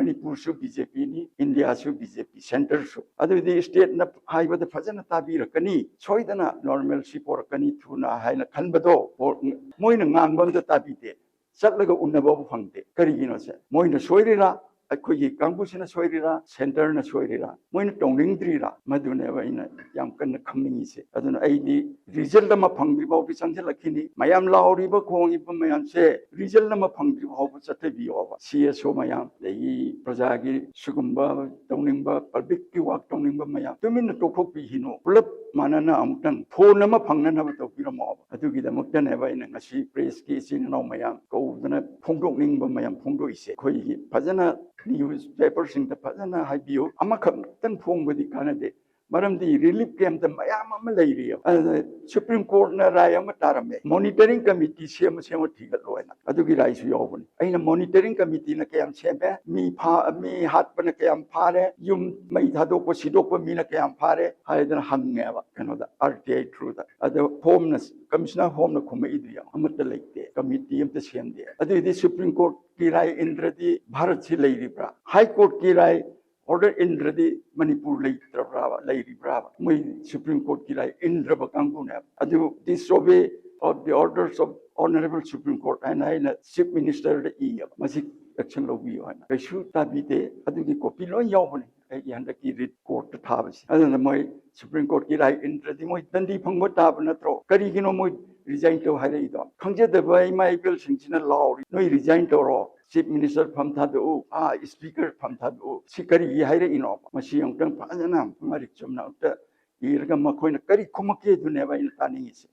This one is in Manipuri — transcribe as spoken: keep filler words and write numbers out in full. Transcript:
ꯃꯅꯤꯄꯨꯔꯁꯨ ꯕꯤ ꯖꯦ ꯄꯤꯅꯤ, ꯏꯟꯗꯤꯌꯥꯁꯨ ꯕꯤ ꯖꯦ ꯄꯤ, ꯁꯦꯟꯇꯔꯁꯨ꯫ ꯑꯗꯨꯗꯤ ꯁ꯭ꯇꯦꯠꯅ ꯍꯥꯏꯕꯗ ꯐꯖꯅ ꯇꯥꯕꯤꯔꯛꯀꯅꯤ, ꯁꯣꯏꯗꯅ ꯅꯣꯔꯃꯦꯜꯁꯤ ꯄꯣꯔꯛꯀꯅꯤ ꯊꯨꯅ ꯍꯥꯏꯅ ꯈꯟꯕꯗꯣ, ꯄꯣ-, ꯃꯣꯏꯅ ꯉꯥꯡꯕ ꯑꯝꯇ ꯇꯥꯕꯤꯗꯦ, ꯆꯠꯂꯒ ꯎꯅꯕꯕꯨ ꯐꯪꯗꯦ꯫ ꯀꯔꯤꯒꯤꯅꯣꯁꯦ? ꯃꯣꯏꯅ ꯁꯣꯏꯔꯤꯔꯥ, ꯑꯩꯈꯣꯏꯒꯤ ꯀꯥꯡꯕꯨꯁꯤꯅ ꯁꯣꯏꯔꯤꯔꯥ, ꯁꯦꯟꯇꯔꯅ ꯁꯣꯏꯔꯤꯔꯥ, ꯃꯣꯏꯅ ꯇꯧꯅꯤꯡꯗ꯭ꯔꯤꯔꯥ? ꯃꯗꯨꯅꯦꯕ ꯑꯩꯅ ꯌꯥꯝ ꯀꯟꯅ ꯈꯪꯅꯤꯡꯉꯤꯁꯦ꯫ ꯑꯗꯨꯅ ꯑꯩꯗꯤ ꯔꯤꯖꯜ ꯑꯃ ꯐꯪꯗ꯭ꯔꯤ ꯐꯥꯎꯗꯤ ꯆꯪꯁꯤꯜꯂꯛꯈꯤꯅꯤ꯫ ꯃꯌꯥꯝ ꯂꯥꯎꯔꯤꯕ ꯈꯣꯡꯉꯤꯕ ꯃꯌꯥꯝꯁꯦ ꯔꯤꯖꯜ ꯑꯃ ꯐꯪꯗ꯭ꯔꯤ ꯐꯥꯎꯕ ꯆꯠꯊꯕꯤꯌꯣꯕ꯫ ꯁꯤ ꯑꯦꯁ ꯑꯣ ꯃꯌꯥꯝ, ꯑꯗꯒꯤ ꯄ꯭ꯔꯖꯥꯒꯤ ꯁꯤꯒꯨꯝꯕ ꯇꯧꯅꯤꯡꯕ, ꯄꯕ꯭ꯂꯤꯛꯀꯤ ꯋꯥꯛ ꯇꯧꯅꯤꯡꯕ ꯃꯌꯥꯝ ꯇꯨꯃꯤꯟꯅ ꯇꯣꯛꯊꯣꯛꯄꯤꯈꯤꯅꯨ꯫ ꯄꯨꯂꯞ ꯃꯥꯟꯅꯅ ꯑꯃꯨꯛꯇꯪ ꯐꯣꯟ ꯑꯃ ꯐꯪꯅꯅꯕ ꯇꯧꯕꯤꯔꯝꯃꯣꯕ꯫ ꯑꯗꯨꯒꯤꯗꯃꯛꯇꯅꯦꯕ ꯑꯩꯅ ꯉꯁꯤ ꯄ꯭ꯔꯦꯁꯀꯤ ꯏꯆꯤꯟ ꯏꯅꯥꯎ ꯃꯌꯥꯝ ꯀꯧꯗꯅ ꯐꯣꯡꯗꯣꯛꯅꯤꯡꯕ ꯃꯌꯥꯝ ꯐꯣꯡꯗꯣꯛꯏꯁꯦ꯫ ꯑꯩꯈꯣꯏꯒꯤ ꯐꯖꯅ ꯅ꯭ꯌꯨꯁ ꯄꯦꯄꯔꯁꯤꯡꯗ ꯐꯖꯅ ꯍꯥꯏꯕꯤꯌꯨ꯫ ꯑꯃꯈꯛꯇꯪ ꯐꯣꯡꯕꯗꯤ ꯀꯥꯟꯅꯗꯦ, ꯃꯔꯝꯗꯤ ꯔꯤꯂꯤꯐ ꯀꯦꯝꯞꯇ ꯃꯌꯥꯝ ꯑꯃ ꯂꯩꯔꯤꯑꯕ꯫ ꯑꯗꯨꯅ ꯁꯨꯄ꯭ꯔꯤꯝ ꯀꯣꯔꯠꯅ ꯔꯥꯏ ꯑꯃ ꯇꯥꯔꯝꯃꯦ, ꯃꯣꯅꯤꯇꯔꯤꯡ ꯀꯃꯤꯇꯤ ꯁꯦꯝꯃ ꯁꯦꯝꯃ ꯊꯤꯒꯠꯂꯣ ꯍꯥꯏꯅ꯫ ꯑꯗꯨꯒꯤ ꯔꯥꯏꯁꯨ ꯌꯥꯎꯕꯅꯤ꯫ ꯑꯩꯅ ꯃꯣꯅꯤꯇꯔꯤꯡ ꯀꯃꯤꯇꯤꯅ ꯀꯌꯥꯝ ꯁꯦꯝꯃꯦ, ꯃꯤ ꯐꯥ-, ꯃꯤ ꯍꯥꯠꯄꯅ ꯀꯌꯥꯝ ꯐꯥꯔꯦ, ꯌꯨꯝ ꯃꯩ ꯊꯥꯗꯣꯛꯄ ꯁꯤꯗꯣꯛꯄ ꯃꯤꯅ ꯀꯌꯥꯝ ꯐꯥꯔꯦ ꯍꯥꯏꯗꯅ ꯍꯪꯉꯦꯕ ꯀꯩꯅꯣꯗ, ꯑꯥꯔ ꯇꯤ ꯑꯥꯏ ꯊ꯭ꯔꯨꯗ꯫ ꯑꯗꯣ ꯍꯣꯝꯅ, ꯀꯃꯤꯁꯅꯔ ꯍꯣꯝꯅ ꯈꯨꯝꯃꯛꯏꯗꯨ ꯌꯦꯡꯉꯣ, ꯑꯃꯠꯇ ꯂꯩꯇꯦ, ꯀꯃꯤꯇꯤ ꯑꯃꯠꯇ ꯁꯦꯝꯗꯦ꯫ ꯑꯗꯨꯏꯗꯤ ꯁꯨꯄ꯭ꯔꯤꯝ ꯀꯣꯔꯠꯀꯤ ꯔꯥꯏ ꯏꯟꯗ꯭ꯔꯗꯤ ꯚꯥꯔꯠꯁꯤ ꯂꯩꯔꯤꯕ꯭ꯔꯥ? ꯍꯥꯏ ꯀꯣꯔꯠꯀꯤ ꯔꯥꯏ ꯑꯣꯔꯗꯔ ꯏꯟꯗ꯭ꯔꯗꯤ ꯃꯅꯤꯄꯨꯔ ꯂꯩꯇ꯭ꯔꯕ꯭ꯔꯥꯕ, ꯂꯩꯔꯤꯕ꯭ꯔꯥꯕ? ꯃꯣꯏ ꯁꯨꯄ꯭ꯔꯤꯝ ꯀꯣꯔꯠꯀꯤ ꯔꯥꯏ ꯏꯟꯗ꯭ꯔꯕ ꯀꯥꯡꯕꯨꯅꯦꯕ꯫ ꯑꯗꯨ disobey of the orders of honorable Supreme Court ꯍꯥꯏꯅ ꯑꯩꯅ ꯆꯤꯐ ꯃꯤꯅꯤꯁꯇꯔꯗ ꯏꯌꯦꯕ, ꯃꯁꯤ ꯑꯦꯛꯁꯟ ꯂꯧꯕꯤꯌꯨ ꯍꯥꯏꯅ꯫ ꯀꯩꯁꯨ ꯇꯥꯕꯤꯗꯦ꯫ ꯑꯗꯨꯒꯤ ꯀꯣꯄꯤ ꯂꯣꯏ ꯌꯥꯎꯕꯅꯦ ꯑꯩꯒꯤ ꯍꯟꯗꯛꯀꯤ ꯔꯤꯠ ꯀꯣꯔꯠꯇ ꯊꯥꯕꯁꯦ꯫ ꯑꯗꯨꯅ ꯃꯣꯏ ꯁꯨꯄ꯭ꯔꯤꯝ ꯀꯣꯔꯠꯀꯤ ꯔꯥꯏ ꯏꯟꯗ꯭ꯔꯗꯤ ꯃꯣꯏ ꯗꯟꯗꯤ ꯐꯪꯕ ꯇꯥꯕ ꯅꯠꯇ꯭ꯔꯣ? ꯀꯔꯤꯒꯤꯅꯣ ꯃꯣꯏ ꯔꯤꯖꯥꯏꯟ ꯇꯧ ꯍꯥꯏꯔꯛꯏꯗꯣ? ꯈꯪꯖꯗꯕ ꯏꯃꯥ ꯏꯕꯦꯜꯁꯤꯡꯁꯤꯅ ꯂꯥꯎꯔꯤ, "ꯅꯣꯏ ꯔꯤꯖꯥꯏꯟ ꯇꯧꯔꯣ, ꯆꯤꯐ ꯃꯤꯅꯤꯁꯇꯔ ꯐꯝ ꯊꯥꯗꯣꯛꯎ, ꯑꯥ, ꯁ꯭ꯄꯤꯀꯔ ꯐꯝ ꯊꯥꯗꯣꯛꯎ", ꯁꯤ ꯀꯔꯤꯒꯤ ꯍꯥꯏꯔꯛꯏꯅꯣ? ꯃꯁꯤ ꯑꯃꯨꯛꯇꯪ ꯐꯖꯅ ꯃꯔꯤꯛ ꯆꯨꯝꯅ ꯑꯃꯨꯛꯇ ꯏꯔꯒ ꯃꯈꯣꯏꯅ ꯀꯔꯤ ꯈꯨꯝꯃꯛꯀꯦ, ꯑꯗꯨꯅꯦꯕ ꯑꯩꯅ ꯇꯥꯅꯤꯡꯉꯤꯁꯦ꯫